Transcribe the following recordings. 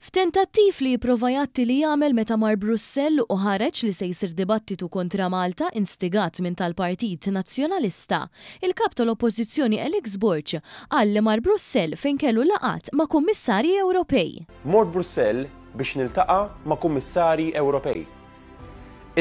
F'tentattiv li jipprova jgħatti li għamel meta mar Brussell u ħareġ li se jsir dibattitu kontra Malta instigat minn tal-Partit Nazzjonalista, il-Kap tal-Oppożizzjoni Alex Borg qal li mar Brussell fejn kellu laqgħat ma' Kummissarji Ewropej. Mort Brussell biex niltaqa' ma' Kummissarji Ewropej.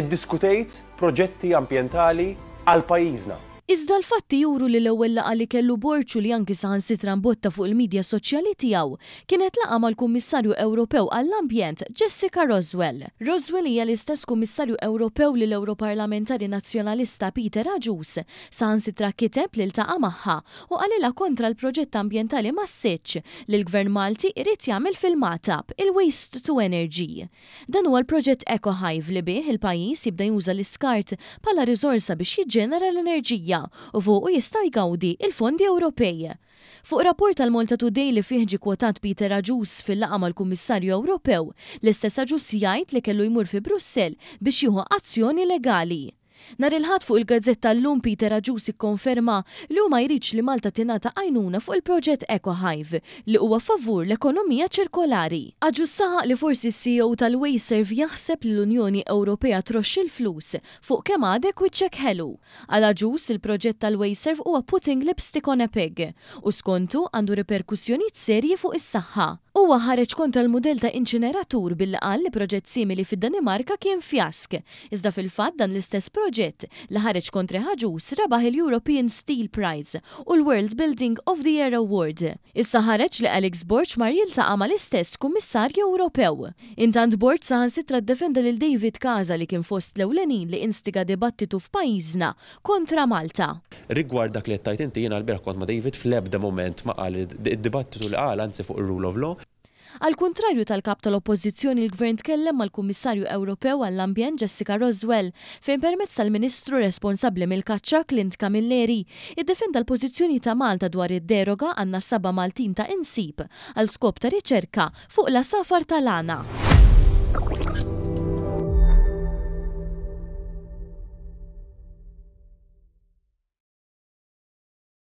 Iddiskutejt proġetti ambjentali għal pajjiżna. Iżda l-fatti juru li l-ewwel laqgħa li kellu Borg u li anki saħansitra mbotta fuq il-midja soċjali tiegħu, kienet laqgħa mal-Kummissarju Ewropew għall-Ambjent Jessica Roswell. Roswell hija l-istess Kummissarju Ewropew li l-Ewroparlamentari Nazzjonalista Peter Agius saħansitra kiteb li ltaqa' magħha u qalilha kontra l-proġett ambjentali massiċċ li l-Gvern Malti irid jagħmel fil-Magħtab, il-Waste to Energy. Dan huwa l-proġett EcoHive li bih il-pajjiż jibda juża l-iskart bħala riżorsa biex jiġġenera l-enerġija u fuqu jista' jgawdi l-fondi Ewropej. Fuq rapport tal-Malta Today li fih ġie kwotat Peter Agius fil-laqgħa mal-Kummissarju Ewropew, l-istess Agius jgħid li kellu jmur fi Brussell biex jieħu azzjoni legali. Nhar il-Ħadd fuq il-gazzetta Illum Peter Agius ikkonferma li hu ma jridx li Malta tingħata għajnuna fuq il-proġett EcoHive li huwa favur l-ekonomija ċirkolari. Agius saħaq li forsi s-CEO tal-Wasteserv jaħseb li l-Unjoni Ewropea troxx il-flus fuq kemm għadek wiċċek ħelu. Għal Agius, il-proġett tal-Wasteserv huwa putting lipstick on a pig u skontu għandu riperkussjonijiet serji fuq is-saħħa. Huwa ħareġ kontra l-mudell ta' inċineratur billi qal li proġett simili fid-Danimarka kien fjask. Iżda fil-fatt dan l-istess proġett, li ħareġ kontrih Agius, rebaħ il-European Steel Prize u l-World Building of the Year Award. Issa ħareġ li Alex Borg mar jiltaqa' mal-istess Kummissarju Ewropew. Intant Borg saħansitra ddefenda lil David Casa li kien fost l-ewlenin li instiga dibattitu f'pajjiżna kontra Malta. Rigward dak li qed tgħid inti, jiena lbieraħ kont ma' David, fl-ebda mument ma qal id-dibattitu li qal anzi fuq ir-rule of law. Għall-kuntrarju tal-Kap tal-Oppożizzjoni l-Gvern tkellem mal-Kummissarju Ewropew għall-Ambjent Jessica Roswell fejn permezz tal-Ministru responsabbli mill-Kaċċa Clint Camilleri iddefenda l-pożizzjoni ta' Malta dwar id-deroga għan-nassaba Maltin ta' insib għal skop ta' riċerka fuq l-għasafar tal-għana.